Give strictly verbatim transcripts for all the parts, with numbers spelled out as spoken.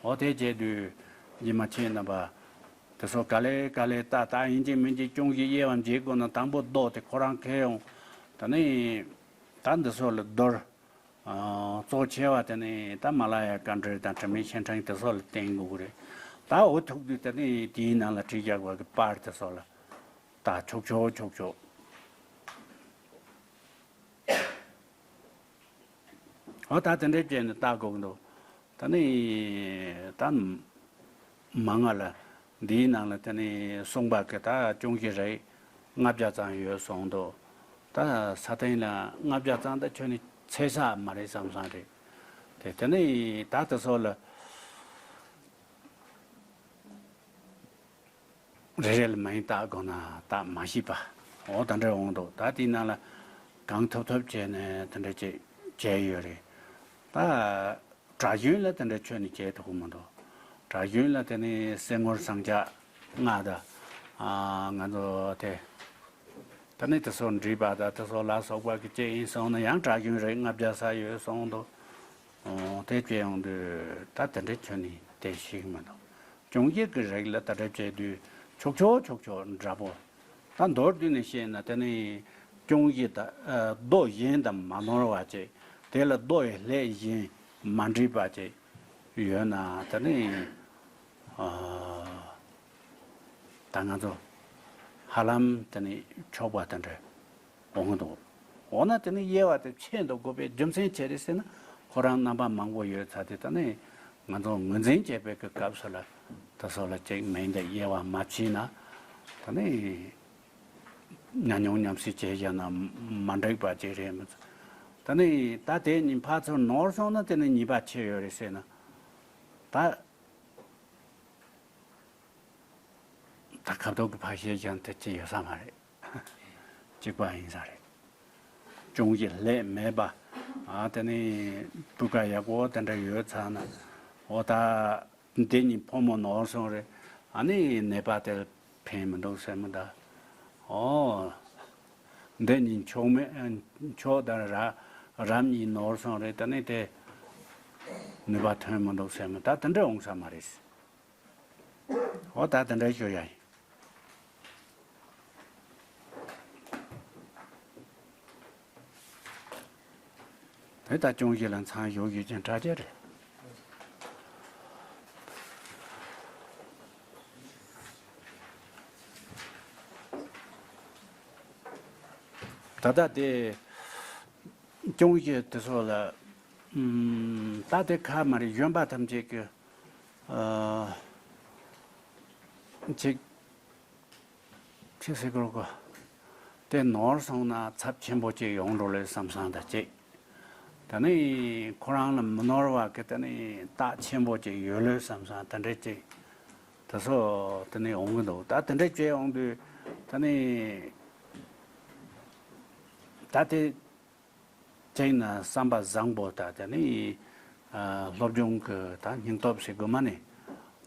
འོ་དེ་བྱས་དུས་རྗེས་མ་ཁྱེད་རྣམ་པ་དེ་ཚོ་ག་ལེ་ག་ལེ་ལྟ་ལྟ་ཡིན་གཅིག་མིན་གཅིག་སྐྱོང་གཞི་དབྱེ་བ་འབྱེད་དགོས་ན་དང་པོ་རྡོ་དེ་ཁོ་རང་འཁེལ་ཡོང་། ད་ནི་ད་འདི་ཚོ་ལ་རྡོར། གཙོ་ཆེ་བ་དེ་ནི་ད་མ་ལ་ཡ་བཀའ་འགྲོལ་དང་དྲི་མེད་ཆེ་ཕྲེང་དེ་ཚོ་ལ་བརྟེན་དགོས་ཀྱི་རེད། ད་འོ་ཐུག་དུས་དེ་ནི་དེའི་ནང་ལ་བྲིས་རྒྱག་པ་གི་པར་དེ་ཚོ་ལ་ད་ཆོག་ཆོག་ཆོག་ཆོག་འོ་ད་དེ་འདྲའི་བྱས་ནས་ལྟ་དགོས་ཀྱི་འདུག་ད་ནི་ད་མ་ང་ལ་འདིའི་ནང་ལ་དེ་ནི་གསུངས་པ་གི་ད་སྐྱོང་གཞི་རིགས་ལྔ་བརྒྱ་ཙམ་ཡོད་གསུངས་འདུག་ད་ས་སྟེང་ལ་ལྔ་བརྒྱ་ཙམ་ད་ཁྱོན་ནས་ཚད་ས་མ་རེད་བསམ་བསམ་རེད། དེ་དེ་ནི་ད་དེ་ཚོ་ལ། རེ་རེ་ལ་མིང་བཏགས་དགོས་ན་བཏགས་མ་ཤེས་པ། འོ་ད་འདྲ་འོང་འདུག་ད་དེའི་ནང་ལ་གང་ཐུབ་ཐུབ་བྱས་ནས་དེ་འདྲ་བྱས་བྱས་ཡོད་རེད། ད་གྲྭ་གཞོན་ལ་དེ་འདྲ་ཁྱོན་ནས་བྱས་ཐུབ་ཀྱི་མི་འདུག་གྲྭ་གཞོན་ལ་དེ་ནི་གསེར་དངུལ་ཟངས་ལྕགས་ལྔ་དང་། ང་ཚོ་དེ། ད་ནི་དེ་ཚོ་འདྲིས་པ་དང་དེ་ཚོ་ལ་སོགས་པ་གི་ཅིག་ཡིན་སོང་ན་ཡང་གྲྭ་གཞོན་རིགས་ལྔ་བརྒྱ་ས་ཡོད་སོང་འདུག་འོ་དེ་བྱས་ཡོང་དུས་ད་དེ་འདྲ་ཁྱོན་ནས་དེ་ཤེས་ཀྱི་མི་འདུག་སྐྱོང་གཞི་གི་རིགས་ལ་ད་འདྲ་བྱས་དུས་ཆོག་ཆོག་ཆོག་ཆོག་འདྲ་པོ། ད་མདོར་བསྡུས་ནས་བཤད་ན་དེ་ནི་སྐྱོང་གཞི་ད་རྡོ་གཞན་དང་མ་ནོར་བ་ཅིག་དེ་ལ་རྡོ་ཡི་ལྷད་གཞན་མ་འདྲེས་པ་ཅིག་ཡོད་ན་དེ་ནི། ད་ང་ཚོ་ཧ་ལམ་དེ་ནི་ཆོག་པ་དེ་འདྲ་འོང་གི་འདུག་འོ་ན་དེ་ནི་དབྱེ་བ་དེ་ཕྱེ་འདུག་དགོས་པའི་རྒྱུ་མཚན་ཅི་རེད་ཟེར་ན་ཁོ་རང་རྣམ་པ་མང་པོ་ཡོད་ཚར་དེ་ད་ནི་ང་ཚོ་ངོས་འཛིན་བྱེད་པའི་གི་སྐབས་སུ་ལ་ད་སོ་ལ་ཅིག་མིང་དེ་དབྱེ་བ་མ་ཕྱེ་ན་ད་ནི་ཉམས་མྱོང་མཉམ་བསྲེས་བྱས་བཞག་ན་མ་འགྲིག་པ་ཅིག་རེད་མི་ཚོ། ད་ནི་ད་དེ་ནི་ཕར་ཚུར་ནོར་སོང་ན་དེ་ནི་ཉེས་པ་ཆེ་ཡོད་རེད་ཟེར་ན་ད། ད་ཁ་ཐོག་གི་ཕ་ཤེས་ཀྱང་དེ་ཅི་ཡོད་ས་མ་རེད། གཅིག་པ་ཡིན་ས་རེད། སྐྱོང་གཞི་ལྷད་མེད་པ། ཨ་དེ་ནི་སྤུས་ཀ་ཡག་པོ་དེ་འདྲ་ཡོད་ཚར་ན། འོ་ད་འདི་གཉིས་ཕོ་མོ་ནོར་སོང་རེད། ཨ་ནི་ནད་པ་དེར་ཕན་མི་འདུག་ཟེར་མི་ད། འོ། འདི་གཉིས་མཆོག་མེད་མཆོག་དང་ར་རབ་གཉིས་ནོར་སོང་རེད་ད་ནི་དེ་ནུས་པ་ཐོན་མི་འདུག་ཟེར་མི་ད་དེ་འདྲ་འོང་ས་མ་རེད། འོ་ད་དེ་འདྲ་ཞུ་ཡ་ཡིན། དེ་ལྟར་སྐྱོང་གཞི་ལ་མཚང་ཞུགས་ཡོད་ཅན་དྲ་རྒྱ་རེད། ད་ལྟ་དེ་སྐྱོང་གཞི་དེ་ཚོ་ལ་ད་དེ་ཁ་མ་རེད་གཞོན་པ་ཐམས་ཅད་ཀྱི་ཅིག་ཅི་ཟེར་དགོས་གོ། དེ་ནོར་སོང་ན་ཚབས་ཆེན་པོ་ཅིག་ཡོང་འགྲོ་ལོས་བསམ་བསམ་ད་ཅིག་ད་ནི་ཁོ་རང་ལ་མི་ནོར་བ་གི་ད་ནི་རྟགས་ཆེན་པོ་ཅིག་ཡོད་ལོས་བསམ་བསམ་ད་འདྲ་ཅིག་ད་སོ་ད་ནི་འོང་གི་འདུག་ད་དེ་འདྲ་བྱས་ཡོང་དུས་ད་ནི་ད་དེ། གཅིག་ནི་བསམ་པ་བཟང་པོ་དང་དེ་ནི་སློབ་སྦྱོང་གི་ད་སྙིང་སྟོབས་ཟེར་དགོས་མ་ནི་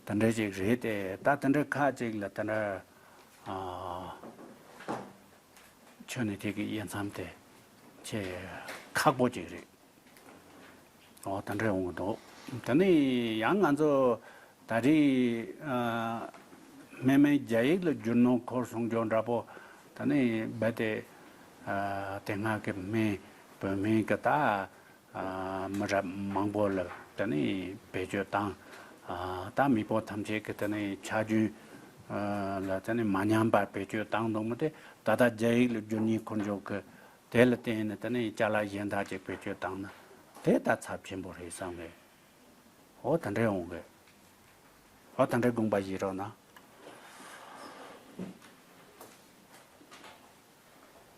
དེ་འདྲ་ཅིག་རེད་དེ། ད་དེ་འདྲ་ཁ་ཅིག་ལ་དེ་འདྲ་ཁྱོན་ནས་དེ་གི་དབྱེ་མཚམས་དེ་ཆེས་ཁག་པོ་ཅིག་རེད། འོ་དེ་འདྲ་འོང་གི་འདུག་དེ་ནི་ཡང་ང་ཚོ་ད་རེས་སྨན་སྨན་རྒྱ་ཡིག་ལ་བསྒྱུར་ནོ་ཁོར་སོང་ཅོག་འདྲ་པོ་ད་ནི་རྦད་དེ་དེ་སྔ་གི་སྨན་བོད་སྨན་གི་ད་མི་རབས་མང་པོ་ལ་ད་ནི་བེད་སྤྱོད་བཏང་། ད་མི་པོ་ཐམས་ཅད་ཀྱི་ད་ནི་ཆ་རྒྱུས་ལ་ད་ནི་མ་ཉམས་པར་བེད་སྤྱོད་བཏང་འདུག་མི་དེ་ད་ལྟ་རྒྱ་ཡིག་ལ་བསྒྱུར་ནི་ཁོར་ཅོག་གི་དེ་ལ་བརྟེན་ནས་ད་ནི་ཅ་ལག་གཞན་དག་ཅིག་བེད་སྤྱོད་བཏང་ན་དེ་ད་ཚབས་ཆེན་པོ་རེད་བསམ་གི། འོ་ད་འདྲ་འོང་གི། འོ་ད་འདྲ་དགོངས་པ་བཞེས་རོགས་གནང་།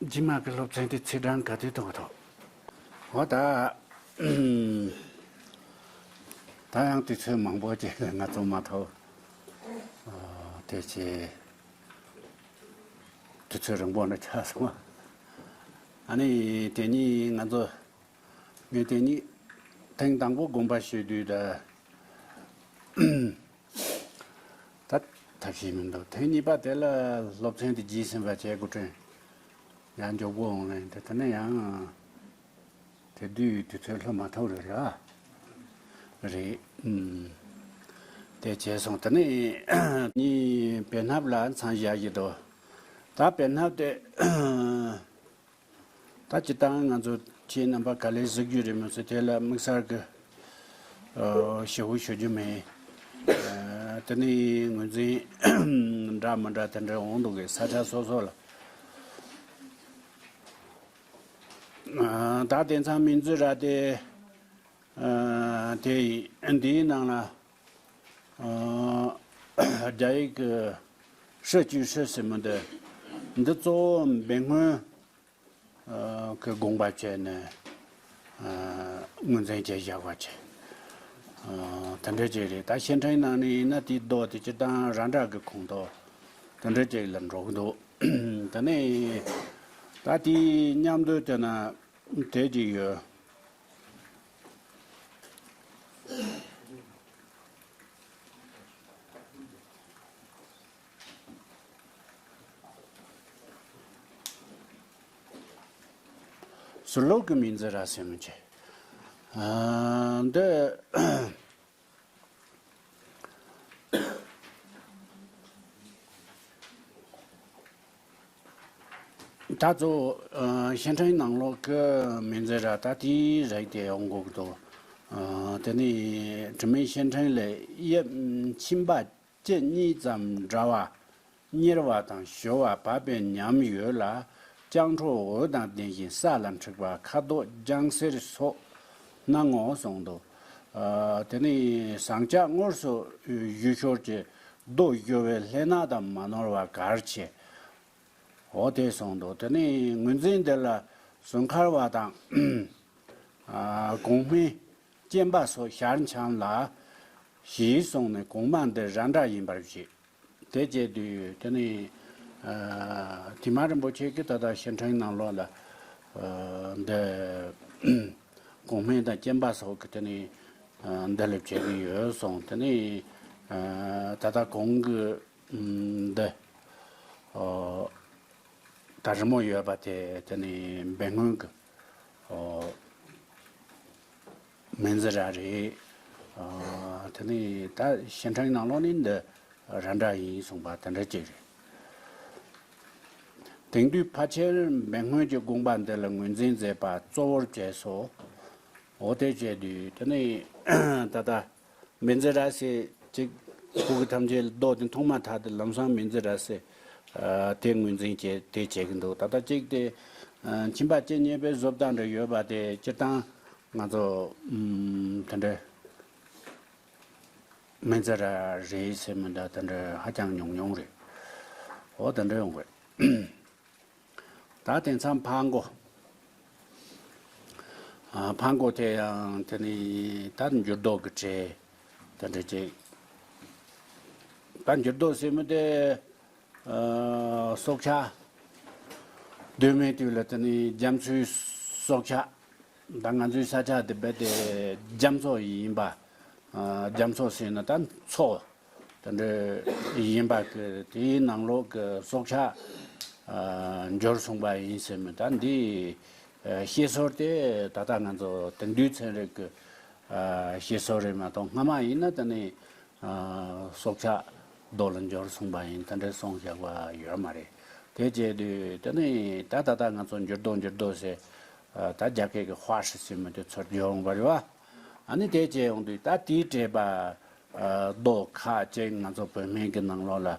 རྗེས་མ་གི་སློབ་ཚན་དེ་ཚེས་གྲངས་ག་དུས་གཏོང་གི་ཐོག་འོ་ད། ད་ཡང་དུས་ཚོད་མང་པོ་ཅིག་ང་ཚོ་མ་ཐོབ། དེ་ཚེ་དུས་ཚོད་རིང་པོ་འདྲ་ཆགས་སོང་བ། ཨ་ནི་དེ་ཉིད་ང་ཚོ། ངས་དེ་ཉིད་ཐེངས་དང་པོ་དགོངས་པ་ཞུས་དུས་ད། ད་ཐབས་ཤེས་མི་འདུག་ཐེངས་གཉིས་པ་དེ་ལ་སློབ་ཚན་དེ་རྗེས་ཟིན་པ་བྱས་དགོས་དྲན། ཡང་མགྱོགས་པོ་འོང་ལན་དེ་ད་ནི་ཡང་། དེ་དུས་དུས་ཚོད་ལྷོད་མ་ཐུབ་རེད་ར། རེད། ཨུམ། དེ་བྱས་སོང་། དེ་ནས་ངས་བེ་སྣབས་ལ་མཚམས་བཞག་གི་འདུག་ད་བེ་སྣབས་དེ། ད་སྤྱིར་བཏང་ང་ཚོ་ཁྱེད་རྣམ་པ་ག་ལེར་གཟིགས་རྒྱུ་རེད་མི་སྲིད། དེ་ལ་དམིགས་བསལ་གྱི་ཞུ་བོ་ཞུ་རྒྱུ་མེད། དེ་ནས་ངོས་འཛིན་འདྲ་མི་འདྲ་དེ་འདྲ་འོང་འདུག་གི། ས་ཆ་སོ་སོ་ལ། ད་དེང་སང་མིང་རྫས་ར་དེ། དེ་ཡིན། འདིའི་ནང་ལ། རྒྱ་ཡིག་གི་ཧྲི་ཅུ་ཧྲི་ཟེར་མི་འདི། འདི་གཙོ་བོ་བེ་སྔོན་གྱི་དགོངས་པ་བྱས་ནས་ངོས་འཛིན་བྱས་བཞག་པ་བྱས། དེ་འདྲ་ཅིག་རེད། ད་ཕྱིར་འཕྲིན་ནང་ནས་ཡིན་ན་དེའི་མདོ་དེ་སྤྱིར་བཏང་ར་འདྲ་གི་ཁོངས་གཏོགས་དེ་འདྲ་ཅིག་ལ་འགྲོ་གི་འདུག་དེ་ནས་ད་དེའི་མཉམ་དུ་དེ་ན་དེ་ཅིག་ཡོད། ཟུར་ལོག་གི་མིང་རྫས་ར་ཟེར་མི་བྱེད། འདི། ད་གཙོ་བོ་ཕྱིར་འཕྲིན་ནང་ལོགས་ཀྱི་མིང་རྫས་ར་ད་དེའི་རིགས་དེ་ཡོང་དགོས་ཀྱི་འདུག་དེ་ནས་དྲི་མེད་ཕྱིར་འཕྲིན་ལས་དབྱིབས་མཆིན་པ་གཅིག་གཉིས་ཙམ་འདྲ་བ། མྱུར་བ་དང་ཞུ་བ་བབས་པའི་ཉམས་ཡོད་ལ། སྤྱང་གྲོགས་འོད་དང་ལྡན་ཞིང་ས་ལ་འཁྲིགས་པ། ཁ་དོག་ལྗང་སེར་སོགས་སྣང་ངོ་གསུངས་འདུག་དེ་ནས་ཟངས་ལྕགས་དངོས་སུ་བཞུ་ཞོར་གྱི་རྡོ་བཞུ་བའི་ལྷས་སྣ་དང་མ་ནོར་བ་གལ་ཆེ། འོ་དེ་གསུངས་འདུག་དེ་ནས་ངོས་འཛིན་འདི་ལ་སུ་མཁར་བ་དང་། གོང་སྨན་སྐྱེམས་པ་སོགས་ཞལ་འཆམ་ལ། ཞེས་གསུངས་ནས་གོང་མ་འདི་ར་འདྲ་ཡིན་པར་བཞེད། དེ་བྱས་དུས་དེ་ནས་ཐུན་མ་རིན་པོ་ཆེ་གིས་ད་ལྟ་ཕྱིར་འཕྲིན་ནང་ལོགས་ལ་འདི་གོང་སྨན་དང་སྐྱེམས་པ་སོགས་ཀྱི་དེ་ནས་འདི་ལ་བྱེད་ཀྱི་ཡོད་གསུངས། དེ་ནས་ད་ལྟ་གོང་གི་འདི། ད་རི་མོ་ཡོད་པ་དེ་དེ་ནི་བེ་སྔོན་གྱི་མིང་རྫས་ར་རེད། དེ་ནི་ད་ཕྱིར་འཕྲིན་ནང་ལོགས་ནི་འདི་ར་འདྲ་ཡིན་གསུངས་པ་དེ་འདྲ་ཅིག་རེད། དེང་དུས་ཕལ་ཆེར་བེ་སྔོན་གྱི་དགོངས་པ་འདི་ལ་ངོས་འཛིན་མཛད་པ་གཙོ་བོར་བྱས་སོ། འོ་དེ་བྱས་དུས་དེ་ནི་ད་ལྟ། མིང་རྫས་ར་ཟེར་ཅིག་ཁོ་གི་ཐམས་ཅད་ལ་རྡོ་དེ་མཐོང་མ་ཐག་ཏུ་ལམ་སང་མིང་རྫས་ར་ཟེར། ཨ། དེ་ངོས་འཛིན་བྱས་དེ་བྱེད་ཀྱི་འདུག་ད་ལྟ་གཅིག་དེ། ཨ། མཆིན་པ་གཅིག་གཉིས་པའི་བཟོ་ལྟ་འདྲ་ཡོད་པ་དེ་སྤྱིར་བཏང་ང་ཚོ་ཨམ། དེ་འདྲའི་མིང་རྫས་ར་རེད་ཟེར་མི་འདྲ་དེ་འདྲ་ཧ་ཅང་ཉུང་ཉུང་རེད། འོ་དེ་འདྲ་ཡོང་གི་རེད། ད་དེང་སང་ཕག་མགོ། ཨ། ཕག་མགོ་དེ་ཡང་དེ་ནི་ད་འགྱུར་ལྡོག་གི་གྲས་དེ་འདྲ་ཅིག་ད་འགྱུར་ལྡོག་ཟེར་མི་དེ། ཨ། སྲོག་ཆགས་སྡོད་མི་དུས་ལ་དེ་ནི་རྒྱ་མཚོའི་སྲོག་ཆགས། ད་ང་ཚོའི་ས་ཆ་དེ་རྦད་དེ་རྒྱ་མཚོ་ཡིན་པ། ཨ། རྒྱ་མཚོ་ཟེར་ན་ད་མཚོ། དེ་འདྲ་ཡིན་པ་གི་དེའི་ནང་ལོགས་ཀྱི་སྲོག་ཆགས། ཨ། འབྱོར་སོང་པ་ཡིན་ཟེར་མི་ད་འདི། ཨ། བཤད་སྲོལ་དེ་ད་ལྟ་ང་ཚོ་དེང་དུས་ཚན་རིག་གི། ཨ། བཤད་སྲོལ་རེད་མ་གཏོགས་སྔ་མ་ཡིན་ན་དེ་ནི། ཨ། སྲོག་ཆགས་རྡོ་ལ་འབྱོར་སོང་པ་ཡིན་དེ་འདྲ་གསུངས་བཞག་པ་ཡོད་མ་རེད། དེ་བྱས་དུས་དེ་ནི་ད་ད་ལྟ་ང་ཚོ་འགྱུར་ལྡོག་འགྱུར་ལྡོག་ཟེར། ཨ། ད་རྒྱ་སྐད་ཀྱི་ཧྭ་ཧྲི་ཟེར་མི་དེ་ཚུར་འབྱོར་འོང་པ་རེད་བ། ཨ་ནི་དེ་བྱས་ཡོང་དུས་ད་དེའི་འགྲེལ་པ། རྡོ་ཁ་ཅིག་ང་ཚོ་བོད་སྨན་གྱི་ནང་ལོགས་ལ་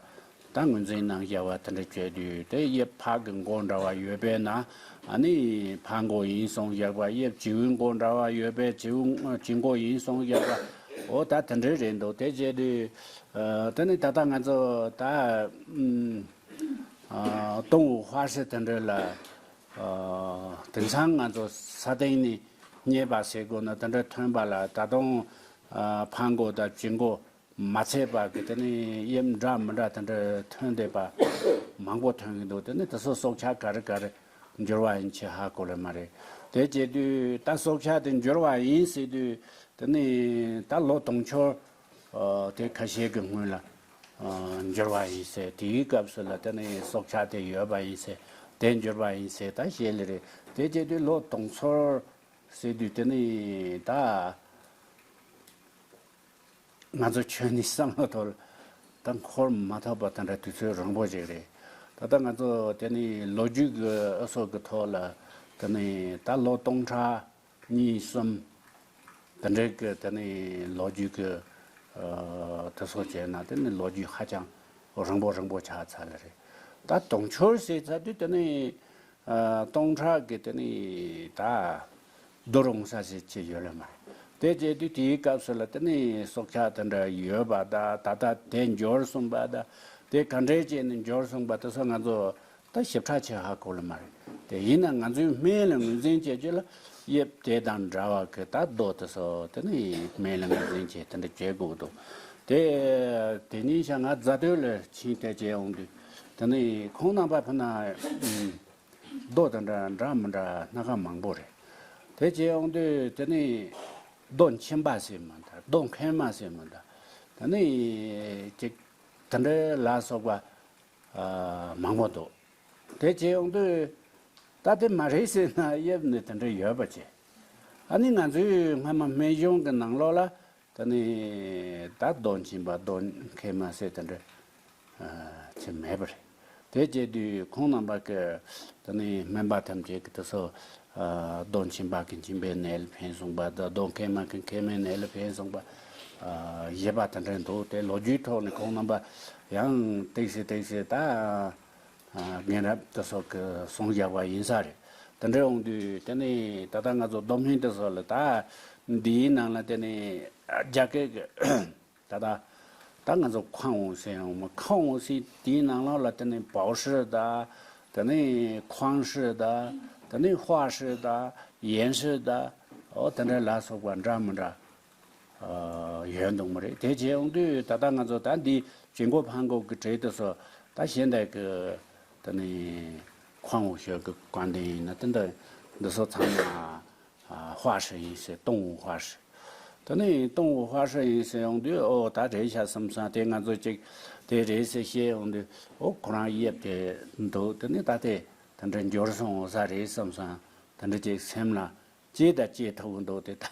ད་ངོས་འཛིན་གནང་བཞག་པ་དེ་འདྲ་བྱས་དུས་དེ་དབྱིབས་ཕག་གི་མགོ་འདྲ་བ་ཡོད་པས་ན། ཨ་ནི་ཕག་མགོ་ཡིན་གསུངས་བཞག་པ། དབྱིབས་བྱིའུའི་མགོ་འདྲ་བ་ཡོད་པས་བྱིའུ་བྱི་མགོ་ཡིན་གསུངས་བཞག་པ། འོ་ད་དེ་འདྲ་རེད་འདུག་དེ་བྱས་དུས། ཨ། དེ་ནི་ད་ལྟ་ང་ཚོ་ད་ཨམ། ཨ། ཏོང་ཧྭ་ཧྲི་དེ་འདྲ་ལ། ཨ། དེང་སང་ང་ཚོ་ས་སྟེང་ནས་རྙེད་པ་ཟེར་དགོས་ན་དེ་འདྲ་ཐོན་པ་ལ་ད་དུང་། ཨ། ཕག་མགོ་དང་བྱི་མགོ་མ་ཚད་པ་གི་དེ་ནི་དབྱིབས་འདྲ་མི་འདྲ་དེ་འདྲ་ཐོན་བསྡད་པ་མང་པོ་ཐོན་གྱི་འདུག་དེ་ནི་དེ་ཚོ་སྲོག་ཆགས་ག་རེ་ག་རེ་འགྱུར་བ་ཡིན་ཆེ་ཧ་གོ་ལེ་མ་རེད། དེ་བྱེད་དུས་ད་སྲོག་ཆགས་དེ་འགྱུར་བ་ཡིན་ཟེར་དུས་དེ་ནི་ད་ལོ་དུང་ཕྱུར། ཨ། དེ་ཁ་ཤས་ཀྱི་སྔོན་ལ། ཨ། འགྱུར་བ་ཡིན་ཟེར། དེའི་སྐབས་སུ་ལ་དེ་ནི་སྲོག་ཆགས་དེ་ཡོད་པ་ཡིན་ཟེར། དེ་འགྱུར་བ་ཡིན་ཟེར་ད་བཤད་ལེ་རེད། དེ་བྱེད་དུས་ལོ་དུང་ཕྱུར་ཟེར་དུས་དེ་ནི་ད་ ང་ཚོ་ཆོས་ནི་བསམ་བློ་ཐོག་ལ་ད་འཁོར་མ་ཐོབ་པ་དེ་འདྲ་དུས་ཚོད་རིང་པོ་ཞིག་རེད། ད་ལྟ་ང་ཚོ་དེ་ནི་ལོ་རྒྱུས་ཀྱི་ཨ་སོགས་ཀྱི་ཐོག་ལ་དེ་ནི་ད་ལོ་སྟོང་ཕྲག་གཉིས་གསུམ་དེ་འདྲའི་གི་དེ་ནི་ལོ་རྒྱུས་ཀྱི་ཨ་དེ་སོགས་བྱས་ན་དེ་ནི་ལོ་རྒྱུས་ཧ་ཅང་རིང་པོ་རིང་པོ་ཆགས་ཚར་ལེ་རེད། ད་དུང་ཕྱུར་ཟེར་ཚར་དུས་དེ་ནི་ཨ་སྟོང་ཕྲག་གི་དེ་ནི་ད་རྡོ་རུང་ས་ཟེར་ཅི་ཡོད་ལེ་མ་རེད། དེ་བྱས་དུས་དེའི་སྐབས་སུ་ལ་དེ་ནི་སྲོག་ཆགས་དེ་འདྲ་ཡོད་པ་ད་ད་ལྟ་དེ་འབྱོར་སོང་པ་ད་དེ་ག་འདྲས་བྱས་ནས་འབྱོར་སོང་པ་དེ་ཚོ་ང་ཚོ་ད་ཞིབ་ཕྲ་ཆེ་ཧ་གོ་ལེ་མ་རེད། དེ་ཡིན་ན་ང་ཚོའི་སྨན་ལ་ངོས་འཛིན་བྱེད་རྒྱུ་ལ་དབྱིབས་དེ་དང་འདྲ་བ་གི་ད་རྡོ་དེ་ཚོ་དེ་ནི་སྨན་ལ་ངོས་འཛིན་བྱེད་དེ་འདྲ་བྱེད་དགོས་འདུག་དེ་དེ་ཉིན་ཞག་ང་རྫ་སྟོད་ལ་ཕྱིན་དེ་བྱས་འོང་དུས་དེ་ནི་ཁོང་རྣམ་པ་ཕུ་ན། རྡོ་དང་འདྲ་འདྲ་མི་འདྲ་སྣ་ཁ་མང་པོ་རེད། དེ་བྱས་ཡོང་དུས་དེ་ནི་རྡོ་མཆིན་པ་ཟེར་མི་འདྲ་རྡོ་མཁལ་མ་ཟེར་མི་འདྲ་དེ་ནི་ཅིག་དེ་འདྲ་ལ་སོགས་པ་ཨ་མང་པོ་འདུག་དེ་བྱས་ཡོང་དུས་ད་དེ་མ་རེད་ཟེར་ན་དབྱིབས་ནི་དེ་འདྲ་ཡོད་པ་བྱས། ཨ་ནི་ང་ཚོའི་སྔ་མ་སྨན་གཞུང་གི་ནང་ལོགས་ལ། ད་ནི་ད་རྡོ་མཆིན་པ་རྡོ་མཁལ་མ་ཟེར་དེ་འདྲ་ཨ་ཅི་མེད་པ་རེད། དེ་བྱས་དུས་ཁོང་རྣམ་པ་གི་ད་ནི་སྨན་པ་ཐམས་ཅད་ཀྱི་དེ་ཚོ་ཨ་རྡོ་མཆིན་པ་གི་མཆིན་པའི་ནད་ལ་ཕན་སོང་པ་དང་རྡོ་མཁལ་མ་གི་མཁལ་མའི་ནད་ལ་ཕན་སོང་པ་ཨ་བཞེས་པ་དེ་འདྲ་འདུག་དེ་ལོ་རྒྱུས་ཐོག་ནས་ཁོང་རྣམ་པ་ཡང་ཏིག་ཙི་ཏིག་ཙི་ད། རྒན་རབས་དེ་ཚོ་གི་གསུང་བཞག་པ་ཡིན་ས་རེད། དེ་འདྲ་འོང་དུས་དེ་ནི་ད་ལྟ་ང་ཚོ་རྡོ་སྨན་དེ་ཚོ་ལ་ད་འདིའི་ནང་ལ་དེ་ནི་རྒྱ་སྐད་ཀྱི་ད་ལྟ་ད་ང་ཚོ་ཁང་འོང་ཟེར་ཡོང་མ་ཁང་འོང་ཟེར་དེའི་ནང་ལོགས་ལ་དེ་ནི་པའོ་ཧྲི་ད་དེ་ནི་ཁང་ཧྲི་ད་དེ་ནི་ཧྭ་ཧྲི་ད་ཡན་ཧྲི་ད་འོ་དེ་འདྲ་ལ་སོགས་པ་འདྲ་མི་འདྲ། ཡོད་འདུག་མ་རེད། དེ་བྱས་ཡོང་དུས་ད་ལྟ་ང་ཚོ་ད་འདི་ཅིང་གོ་ཕང་གོ་གི་གྲས་དེ་ཚོ་ད་གཞན་དག་གི་ད་ནི་ཁོང་ཤོད་གི་བཀའ་འདི་ཡིན་ན་དེ་འདྲ་འདི་ཚོ་ཚང་མ་ཧྭ་ཧྲི་ཡིན་ཟེར་ཏུང་ཧྭ་ཧྲི། ད་ནི་ཏུང་ཧྭ་ཧྲི་ཡིན་ཟེར་ཡོང་དུས་ཨོ་ད་རེད་ཤག་བསམ་སོང་། དེ་ང་ཚོ་ཅིག་དེ་རེད་ཟེར་བཤད་ཡོང་དུས་ཨོ་ཁོ་རང་དབྱིབས་དེ་འདུག་དེ་ནི་ད་དེ་ད་འདྲ་འབྱོར་སོང་ས་རེད་བསམ་སོང་། ད་འདྲ་ཅིག་སེམས་ལ། ཅི་དང་ཅི་ཐུག་གི་འདུག་དེ་ད་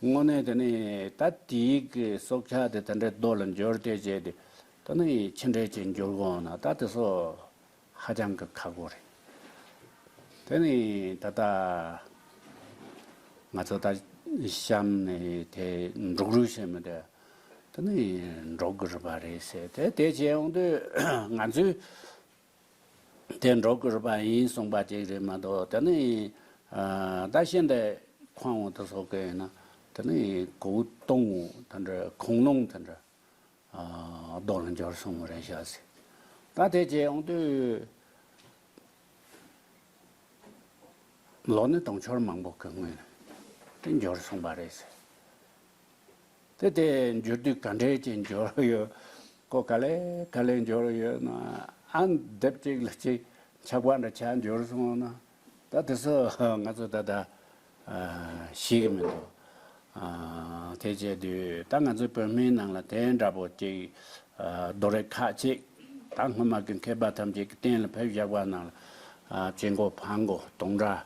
དངོས་གནས་དེ་ནི་ད་དེའི་གི་སྲོག་ཆགས་དེ་དེ་འདྲའི་རྡོ་ལ་འབྱོར་ཏེ་བྱས་ཏེ་ད་ནི་ཕྱི་འབྲེལ་གྱི་འབྱོར་དགོས་ན་ད་དེ་ཚོ་ཧ་ཅང་གི་ཁག་པོ་རེད། དེ་ནི་ད་ལྟ་ང་ཚོ་ད་གཤམ་ནས་དེ་འབྲུག་རུས་ཟེར་མི་དེ་ད་ནི་འབྲོག་གི་རུས་པ་རེད་ཟེར་དེ་དེ་བྱས་ཡོང་དུས་ང་ཚོས། དེ་འབྲོག་གི་རུས་པ་ཡིན་གསུངས་པ་ཅིག་རེད་མ་གཏོགས་དེ་ནི་ད་ཤིན་ཏུ་ཁོང་དེ་ཚོ་གི་ཡིན་ན་དེ་ནི་གོ་ཏོང་དེ་འདྲ་ཁོང་ལུང་དེ་འདྲ་རྡོ་ལ་འབྱོར་སོང་བ་རེད་ཤག་ཟེར། ད་དེ་བྱས་ཡོང་དུས་ལོ་ནི་དུང་ཕྱུར་མང་པོ་གི་སྔོན་དེ་འབྱོར་སོང་བ་རེད་ཟེར། དེ་དེ་འབྱོར་དུས་ག་འདྲས་ཀྱི་འབྱོར་ཡོད། ཀོ་ག་ལེ་ག་ལེ་འབྱོར་ཡོད་ན་ཨ་འདེབས་གཅིག་ལ་གཅིག་ཆག་པ་འདྲ་ཆགས་འབྱོར་སོང་ན་ད་དེ་ཚོ་ང་ཚོ་ད་ལྟ་ཤེས་གི་མི་འདུག་དེ་བྱས་དུས་ད་ང་ཚོའི་བོད་སྨན་ནང་ལ་དེ་འདྲ་པོ་གཅིག་རྡོ་རིགས་ཁག་ཅིག་ད་སྔོན་མ་གི་མཁས་པ་ཐམས་ཅད་ཀྱིས་གཏན་ལ་ཕེབས་བཞག་པ་ནང་ལ་ཅིང་གོ་ཕང་གོ་དུང་སྒྲ།